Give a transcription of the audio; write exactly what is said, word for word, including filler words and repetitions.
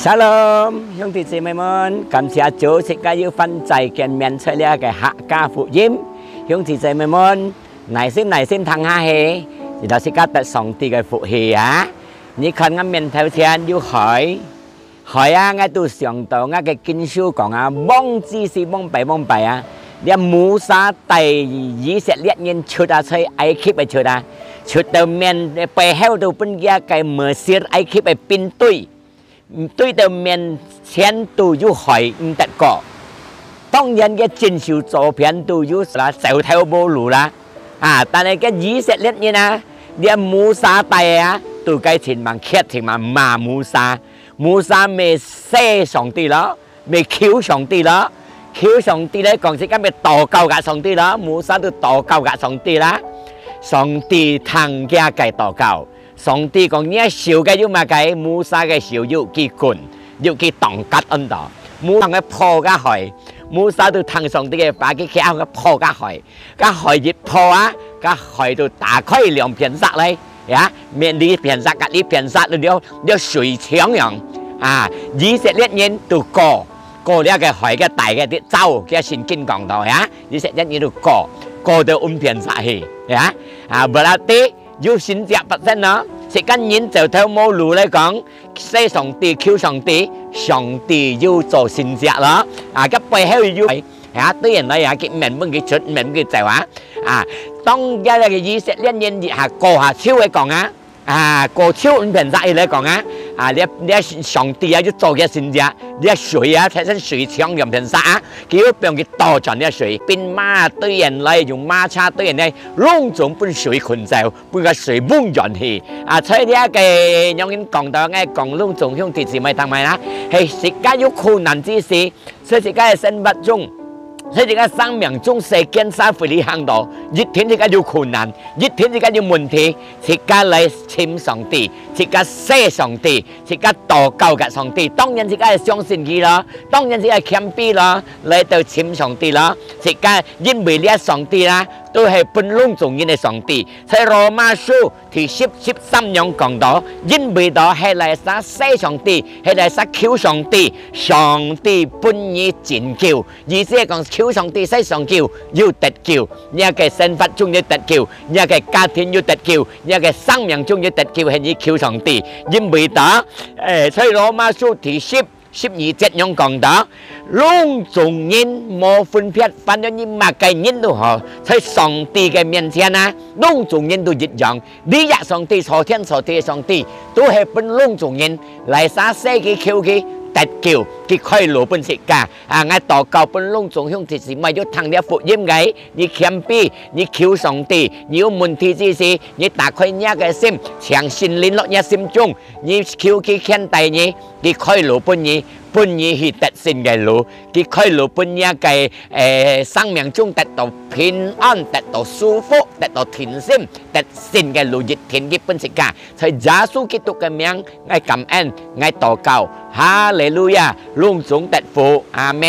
Shalom，兄弟姊妹們，感謝主，自家又翻再見面在這个客家福音。兄弟姊妹們，耐心耐心聽下去，知道自家得上帝个福氣啊！你看𠊎面頭前有海，海啊，𠊎都想到𠊎个經書講啊，往之時往擺往擺啊，這摩西帶以色列人出啊，在埃及个出啊，出到面背後都分這个Mesir埃及个兵隊。 對到面前都有海毋得過。當然个正手左片都有啦，走投無路啦。啊，但係个以色列人啊，連摩西帶啊，都該盡猛，卻盡猛罵摩西。摩西咪謝上帝咯，咪求上帝咯。求上帝來講，自家咪禱告甲上帝咯，摩西都禱告甲上帝啦。上帝聽佢个禱告。 上帝講：「你手个有麼个？」摩西个手有支棍，有支tongkat恁多。摩西个破个海，摩西都聽上帝个話，佢去个破个海，个海一破啊，个海都打開兩片石來，呀，面裡片石，隔裡片石，了了水沖樣啊！以色列人都過，過了个海个大个，走，佢聖經講到呀，以色列人都過，過到恩片石去呀，啊，berarti 有神蹟發生咯。自家人走投無路來講，謝上帝，求上帝，上帝有做神蹟咯。啊，个背後有啊，對人來啊，佢毋免分佢出，毋免分佢走啊。啊，當這个以色列人一下過下手來講啊，啊，過手恩片石來講啊，啊，這這上帝啊，有做个神蹟，這水啊，產生水沖兩片石啊，佢又放佢倒轉這水，兵馬對人來，用馬車對人來，攏總分水困走。 分个水濛轉去。啊，在這个仰人講到，𠊎講攏總兄弟姊妹聽埋啦，係自家有困難之時，在自家个生活中，在自家生命中，世間社會裡行到，一定自家有困難，一定自家有問題，自家來尋上帝，自家謝上帝，自家禱告甲上帝。當然自家愛相信佢咯，當然自家愛謙卑咯，來到尋上帝咯，自家因為這上帝啦，都係分攏總人个上帝。 在羅馬書第十十三章講到，因為到係哪儕謝上帝，係哪儕求上帝，上帝分你拯救。意思係講，求上帝，謝上帝，有得救。你个生活中有得救，你个家庭有得救，你个生命中有得救，係你求上帝。因為到，誒，在羅馬書第十 十二節樣講到，攏總人無分別，反正你麼个人都好，在上帝个面前啊，攏總人都一樣。你也上帝，造天造地个上帝，都係分攏總人，哪儕謝佢求佢得救，佢開路分自家。啊，𠊎禱告分攏總兄弟姊妹有聽這福音个，你謙卑，你求上帝，你有問題之時，你打開你个心，請聖靈落你心中，你求佢牽帶你， 佢開路分你，分你去得勝个路，佢開路分你个，誒，生命中得到平安，得到舒服，得到定心，得勝个路一定佢分自家。在耶穌基督个名，𠊎感恩，𠊎禱告，哈利路亞，攏總得福，阿們。